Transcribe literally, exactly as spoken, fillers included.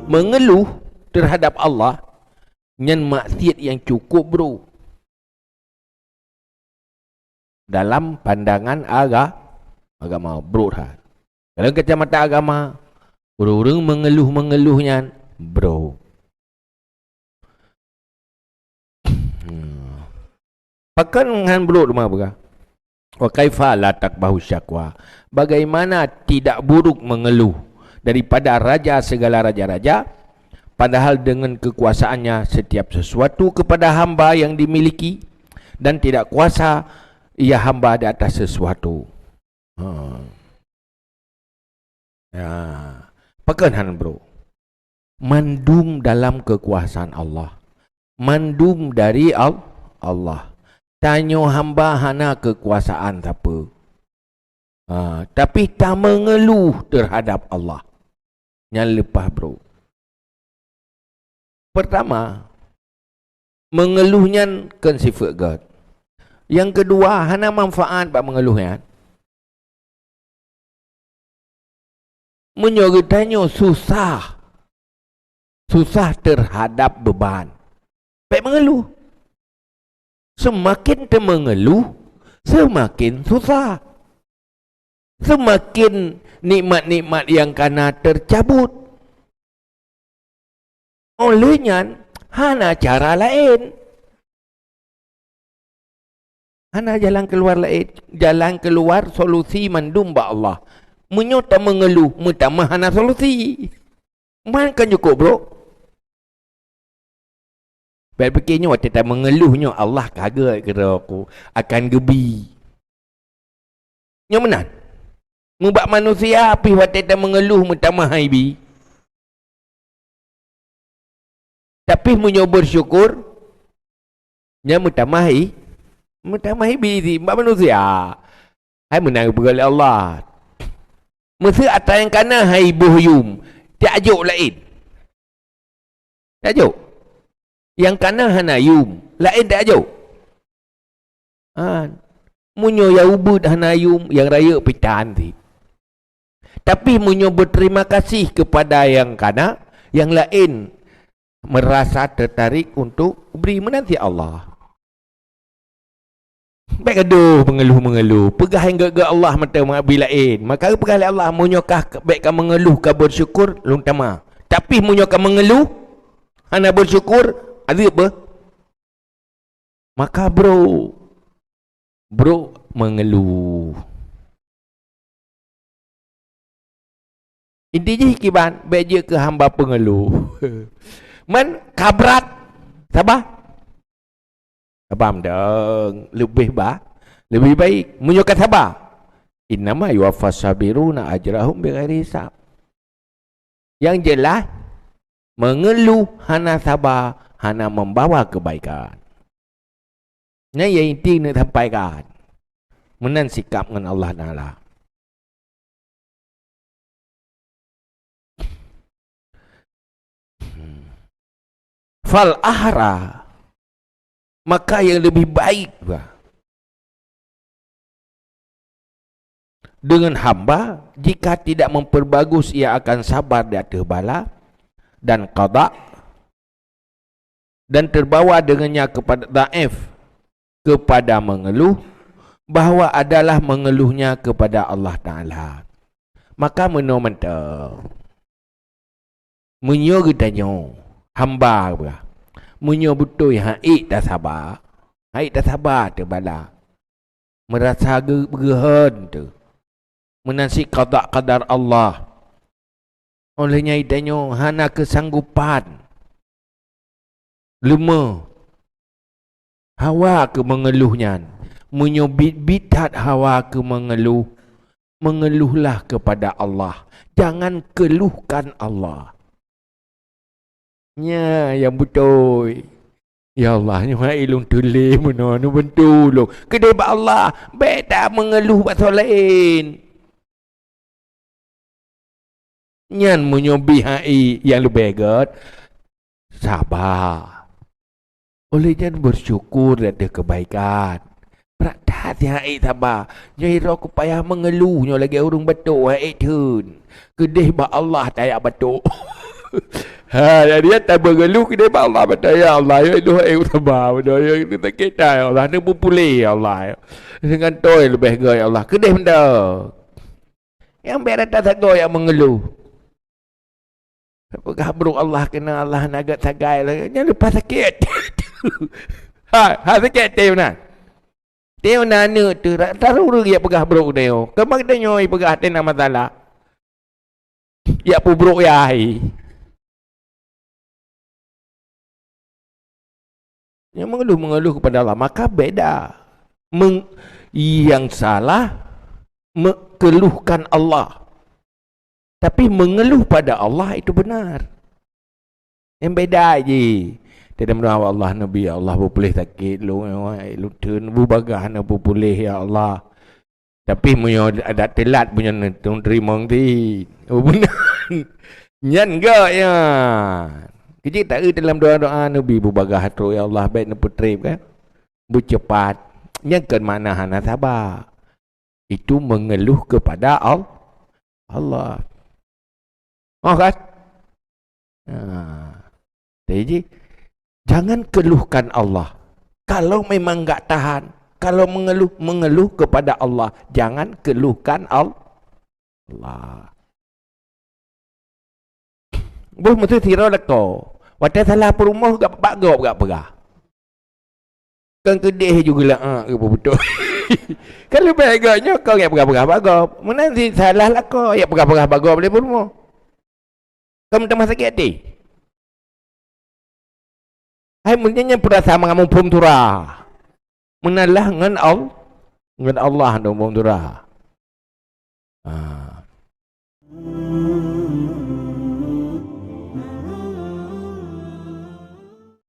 Mengeluh terhadap Allah, nyan maksiat nyang cukup brok. Dalam pandangan aga-, agama, brok that. Dalam kacamata agama, ureuëng-ureuëng mengeluh-mengeluh nyan brok. Hmm. Pakon hana brok teuma peugah? Wa kaifa la takbahu syakwa? Bagaimana tidak buruk mengeluh daripada raja segala raja-raja, padahal dengan kekuasaannya setiap sesuatu kepada hamba yang dimiliki, dan tidak kuasa ia hamba di atas sesuatu. Ha. Ya. Pakon hana brok? Mandum dalam kekuasaan Allah. Mandum dari Al-, Allah. Tanyoe hamba hana kekuasaan sapeue. Ha, tapi tameungeuluh terhadap Allah. Nyan leupah brok. Pertama, meungeuluh nyan kon sifeuet gét. Nyang keudua, hana manfaat bak meungeuluh nyan. Meunyoe geutanyoe susah, susah terhadap beuban, bék meungeuluh. Seumaken teumeungeuluh, seumaken susah. Seumaken nikmat-nikmat nyang kana teucabut. Óh lheueh nyan, hana cara laén. Hana jalan keuluar laén. Jalan keuluar solusi mandum bak Allah. Meunyoe tameungeuluh, meutamah hana solusi. Man kan jukuk, Bro? Bék pike nyoe, watée tameungeuluh nyoe, Allah ka geukeudroe ku akan geubi. Nyoe meunan. Meubak manusia pih watée tameungeuluh meutamah hai bi. Tapi meunyoe beusyukur, nyan meutamah i-, meutamah ibi si bak manusia. Hai meunan geupeugah lé Allah. Meuseu atra nyang kana hai boh yum, tajok laén. Tajok. Nyang kana hana yum, laén tajok. Ha, meunyoe nyang ubit hana yum, nyang rayeuk pih tan cit. Tapi meunyoe beuterima kasih keupada nyang kana, nyang laén meurasa teutarek untuk bri meunan cit Allah. Bék gadoh meungeuluh-meungeuluh, peugah nyang gét-gét Allah mantong bri laén. Maka geupeugah lé Allah, meunyoe kah bék ka meungeuluh ka beusyukur, lôn tamah. Tapi meunyoe ka meungeuluh, hana beusyukur, azeueb beuh. Maka brok, brok meungeuluh. Inti jih kiban, bék jeuet keu hamba peungeuluh. Man ka brat, saba. Saba mantong, leubeh ba-, leubeh baik. Meunyoe ka saba, innama yuwaffas sabiruna ajrahum bighairi hisab. Nyang jeulaih, meungeuluh hana saba hana membawa keubaikan. Nyan nyang inti neuk sampaikan. Meunan sikap ngon Allah Taala. Fal ahra, maka yang lebih baik bah, dengan hamba, jika tidak memperbagus, ia akan sabar di atas bala dan qada, dan terbawa dengannya kepada dhaif, kepada mengeluh, bahwa adalah mengeluhnya kepada Allah Taala. Maka meunoe mantong. Meunyoe geutanyoe hamba bah, meunyoe beutôi han ék tasaba, han ék tasaba teubala, meurasa geu-, geuhon teuh, meunan cit qada qadar Allah. Óh lheueh nyan geutanyoe hana keusanggopan, leumeuh, hawa keu meungeuluh nyan. Meunyoe biet-biet that hawa keu meungeuluh, meungeuluhlah keupada Allah, jangan keuluhkan Allah. Nyan nyang beutôi. Ya Allah, nyoe hai lôn teuléh meunoe, neubantu lôn. Keudeh bak Allah, bék tameungeuluh bak soe laén. Nyan meunyoe bri hai nyang leubeh gét, saba. Óh lheueh nyan beusyukur ateueh keubaikan. Brat that hai saba. Nyoe droe kupayah meungeuluh nyoe lagée ureuëng batuk hai theun. Keudeh bak Allah tajak batuk. Ha, jadi ya, tabeungeuluh keudeh bak Allah, beutôi, "Ya Allah, ya, iduh, eh, utama, beutôi, ya, itu sakit dah, ya Allah, ni peupuléh, ya Allah, ya. Dengan toi leubeh gét, ya Allah, keudeh mantong." Nyang bèk rata sagoe nyang meungeuluh. Peugah brôk Allah keunan, Allah na gét sagai lah, nyan leupah sakét. Ha, ha, sakét teuh meunan. Teuh na aneuk teuh, ra-, taru ureueng jak peugah brôk nyoe. Keuma geutanyoe peugah teuh na masalah. Jak peubrôk yah hai. Nyang mengeluh-mengeluh kepada Allah, maka beda. Meng-, yang salah me-, keluhkan Allah. Tapi mengeluh pada Allah itu benar. Nyang beda ji. Teurimong doa Allah, Nabi, "Ya Allah, beupuléh sakét lôn, lôn teun, bubagaih na beupuléh, ya Allah." Tapi meunyoe adat teulat, meunyoe neuteurimong ti. Oh, beuna. Nyan gét nyan. Keu jih taeu dalam doa-doa Nabi, bubagaih trok, "Ya Allah, bèk neupeutrép," kan? Beuceupat. Nyan kon makna hana saba. Itu mengeluh kepada Al-, Allah. Oh kan? Ha. Jadi, jangan keluhkan Allah. Kalau memang enggak tahan, kalau mengeluh, mengeluh kepada Allah. Jangan keluhkan Al-, Allah. Boh meusti sidroe lakoe. Watèe salah peurumoh, gak bak gob gak peugah. Kan keudeh ju geulak, ah, geupeubeutoh. Kan leubeh gét nyoe kon jak peugah-peugah bak gob. Meunan cit salah lakoe, jak peugah-peugah bak gob lé peurumoh. Kan meuteumah sakét até. Hai, meunyoe nyan peurasaan mangat muphom surah. Meunan lah ngon Al-, ngon Allah muphom surah. Ah.